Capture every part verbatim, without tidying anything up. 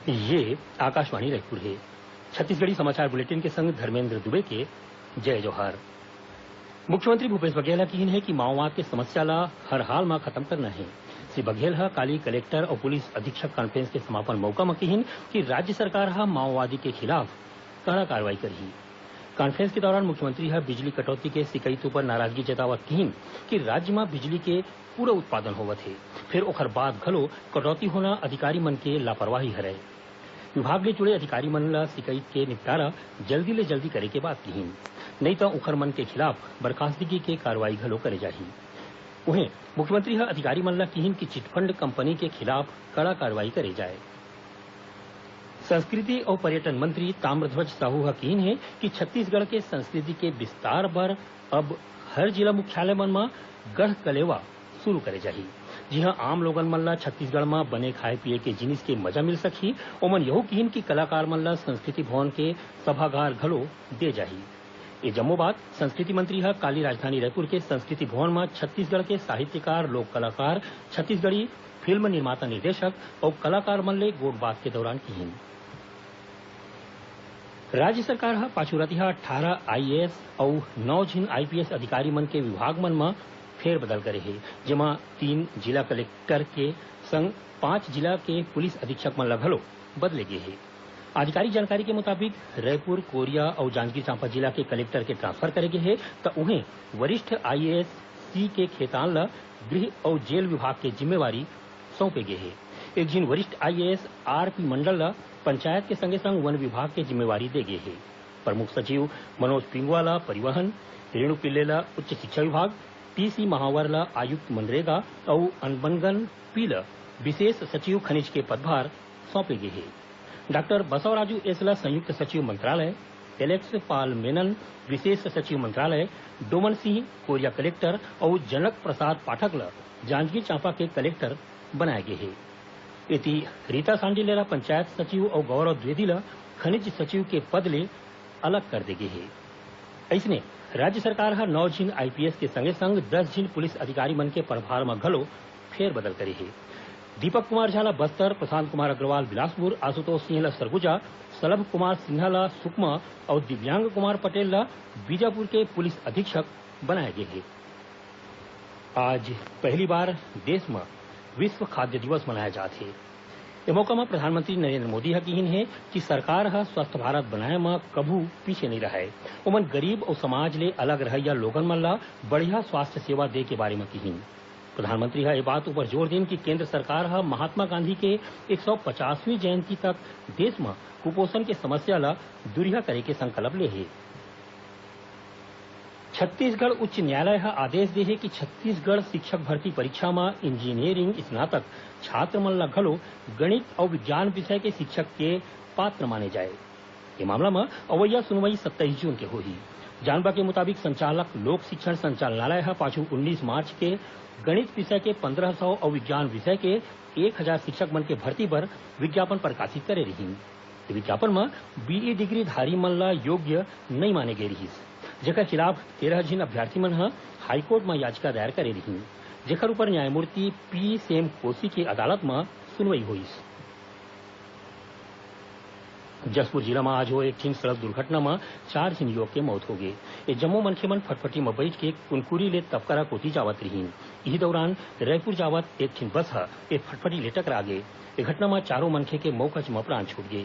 ये आकाशवाणी रायपुर हे। छत्तीसगढ़ी समाचार बुलेटिन के संग धर्मेंद्र दुबे के जय जोहार। मुख्यमंत्री भूपेश बघेल ह किहिन हे कि माओवाद के समस्या ल हर हाल म खत्म करना हे। श्री बघेल ह काली कलेक्टर अउ पुलिस अधीक्षक कॉन्फ्रेंस के समापन मौका म किहिन कि राज्य सरकार ह माओवादी के खिलाफ कड़ा कार्रवाई करही। कॉन्फ्रेंस के दौरान मुख्यमंत्री ह बिजली कटौती के शिकायत ऊपर नाराजगी जतावत किहिन कि राज्य म बिजली के पूरा उत्पादन होवत हे, फेर ओखर बाद घलो कटौती होना अधिकारी मन के लापरवाही हरय। विभाग ले जुड़े अधिकारी मन ल शिकायत के निपटारा जल्दी ले जल्दी करे के बात किहिन, नइ त उखर मन के खिलाफ बर्खास्तगी के कार्रवाई घलो करे जाही। उहें, मुख्यमंत्री ह अधिकारी मन ल किहिन कि चिटफंड कंपनी के खिलाफ कड़ा कार्रवाई करे जाए। संस्कृति अउ पर्यटन मंत्री ताम्रध्वज साहू ह किहिन हे कि छत्तीसगढ़ के संस्कृति के विस्तार बर अब हर जिला मुख्यालय मन म गढ़ कलेवा शुरू करे जाही, जिहां आम लोगन मन ल छत्तीसगढ़ म बने खाए पिए के जिनिस के मजा मिल सकही। ओमन यहू किहिन कि कलाकार मन ल संस्कृति भवन के सभागार घलो दे जाही। ये जम्मो बात संस्कृति मंत्री ह काली राजधानी रायपुर के संस्कृति भवन म छत्तीसगढ़ के साहित्यकार, लोक कलाकार, छत्तीसगढ़ी फिल्म निर्माता निर्देशक अउ कलाकार मन ले गोठबात के दौरान किहिन। राज्य सरकार ह पाछू रतिहा अट्ठारह आईएएस अउ नौ झिन आईपीएस अधिकारी मन के विभाग मन म फेरबदल करे हे, जेमा तीन जिला कलेक्टर के संग पांच जिला के पुलिस अधीक्षक मन ल घलो बदले गे हे। आधिकारिक जानकारी के मुताबिक, रायपुर, कोरिया अउ जांजगीर चांपा जिला के कलेक्टर के ट्रांसफर करे गे हे, त उहें वरिष्ठ आईएएस सी के खेतान ल गृह अउ जेल विभाग के जिम्मेवारी सौंपे गे हे। एक झिन वरिष्ठ आईएएस आरपी मंडल ल पंचायत के संगे संग वन विभाग के जिम्मेवारी दे गे हे। प्रमुख सचिव मनोज पिंगुआ ल परिवहन, रेणु पिल्ले ल उच्च शिक्षा विभाग, टीसी महावर ल आयुक्त मनरेगा अउ अनबनगन पी ल विशेष सचिव खनिज के पदभार सौंपे गे हे। डॉक्टर बसवराजू एस ल संयुक्त सचिव मंत्रालय, एलेक्स पाल मेनन विशेष सचिव मंत्रालय, डोमन सिंह कोरिया कलेक्टर अउ जनक प्रसाद पाठक ल जांजगीर चांपा के कलेक्टर बनाए गे हे। एती रीता सांडिल ल पंचायत सचिव अउ गौरव द्विवेदी ल खनिज सचिव के पद ले अलग कर दे गे हे। अइसने, राज्य सरकार ह नौ झिन आईपीएस के संगे संग दस झिन पुलिस अधिकारी मन के प्रभार म घलो फेरबदल करे हे। दीपक कुमार झा ल बस्तर, प्रशांत कुमार अग्रवाल बिलासपुर, आशुतोष सिंह ल सरगुजा, शलभ कुमार सिन्हा ल सुकमा अउ दिव्यांग कुमार पटेल ल बीजापुर के पुलिस अधीक्षक बनाए गे हे। आज पहली बार देश म विश्व खाद्य दिवस मनाए जात हे। ए मौका म प्रधानमंत्री नरेंद्र मोदी ह किहिन हे कि सरकार ह स्वस्थ भारत बनाए म कभू पीछे नइ रहय। ओमन गरीब अउ समाज ले अलग रहइया लोगन मन ल बढ़िया स्वास्थ्य सेवा दे के बारे म किहिन। प्रधानमंत्री ह ए बात उपर जोर दिन कि केंद्र सरकार ह महात्मा गांधी के एक सौ पचासवीं जयंती तक देश म कुपोषण के समस्या ल दूरिहा करे के संकल्प ले हे। छत्तीसगढ़ उच्च न्यायालय ह आदेश दे हे कि छत्तीसगढ़ शिक्षक भर्ती परीक्षा म इंजीनियरिंग स्नातक छात्र मन ल घलो गणित अउ विज्ञान विषय के शिक्षक के पात्र माने जाए। ये मामला म अवैया सुनवाई सत्ताईस जून के होही। जानबा के मुताबिक, संचालक लोक शिक्षण संचालनालय ह पाछू उन्नीस मार्च के गणित विषय के पंद्रह सौ अउ विज्ञान विषय के एक हजार शिक्षक मन के भर्ती बर विज्ञापन प्रकाशित करे रिहिन। विज्ञापन म बीई डिग्री धारी मन ल योग्य नइ माने गे रिहिस, जेकर खिलाफ तेरह झिन अभ्यर्थी मन ह हाईकोर्ट म याचिका दायर करे रिहिन, जेकर ऊपर न्यायमूर्ति पी सेम कोसी के अदालत म सुनवाई होइस। जशपुर जिला म आज होए एक ठिन सड़क दुर्घटना म चार झिन युवक के मौत होगे। ये जम्मो मनखे मन फटफटी म बइठ के कुनकुरी ले तपकरा कोति जावत रिहिन। इही दौरान रायपुर जावत एक ठिन बस ह ए फटफटी ले टकरा गे। ए घटना म चारों मनखे के मौकच म प्राण छूट गे।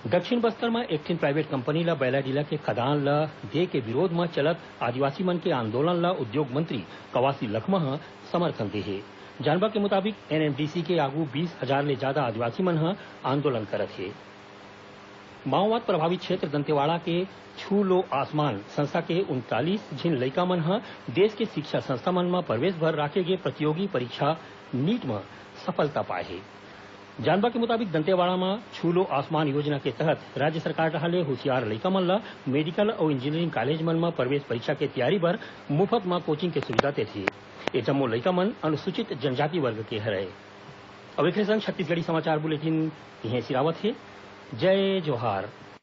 दक्षिण बस्तर म एक ठिन प्राइवेट कंपनी ल बैलाडीला के खदान ल दे के विरोध म चलत आदिवासी मन के आंदोलन ल उद्योग मंत्री कवासी लखमा ह समर्थन दे हे। जानबा के मुताबिक, एनएमडीसी के आगू बीस हजार ले जादा आदिवासी मन ह आंदोलन करत हे। माओवाद प्रभावित क्षेत्र दंतेवाड़ा के छू लो आसमान संस्था के उनतालीस झिन लइका मन ह देश के शिक्षा संस्था मन म प्रवेश बर राखे गे प्रतियोगी परीक्षा नीट म सफलता पाए हे। जानबा के मुताबिक, दंतेवाड़ा म छू लो आसमान योजना के तहत राज्य सरकार डहार ले होशियार लइका मन ल मेडिकल अउ इंजीनियरिंग कॉलेज मन म प्रवेश परीक्षा के तैयारी बर मुफ्त म कोचिंग के सुविधा देथे। ये जम्मो लइका मन अनुसूचित जनजाति वर्ग के हरय। अब एखरे संग छत्तीसगढ़ी समाचार बुलेटिन इहें सिरावत हे। जय जोहार।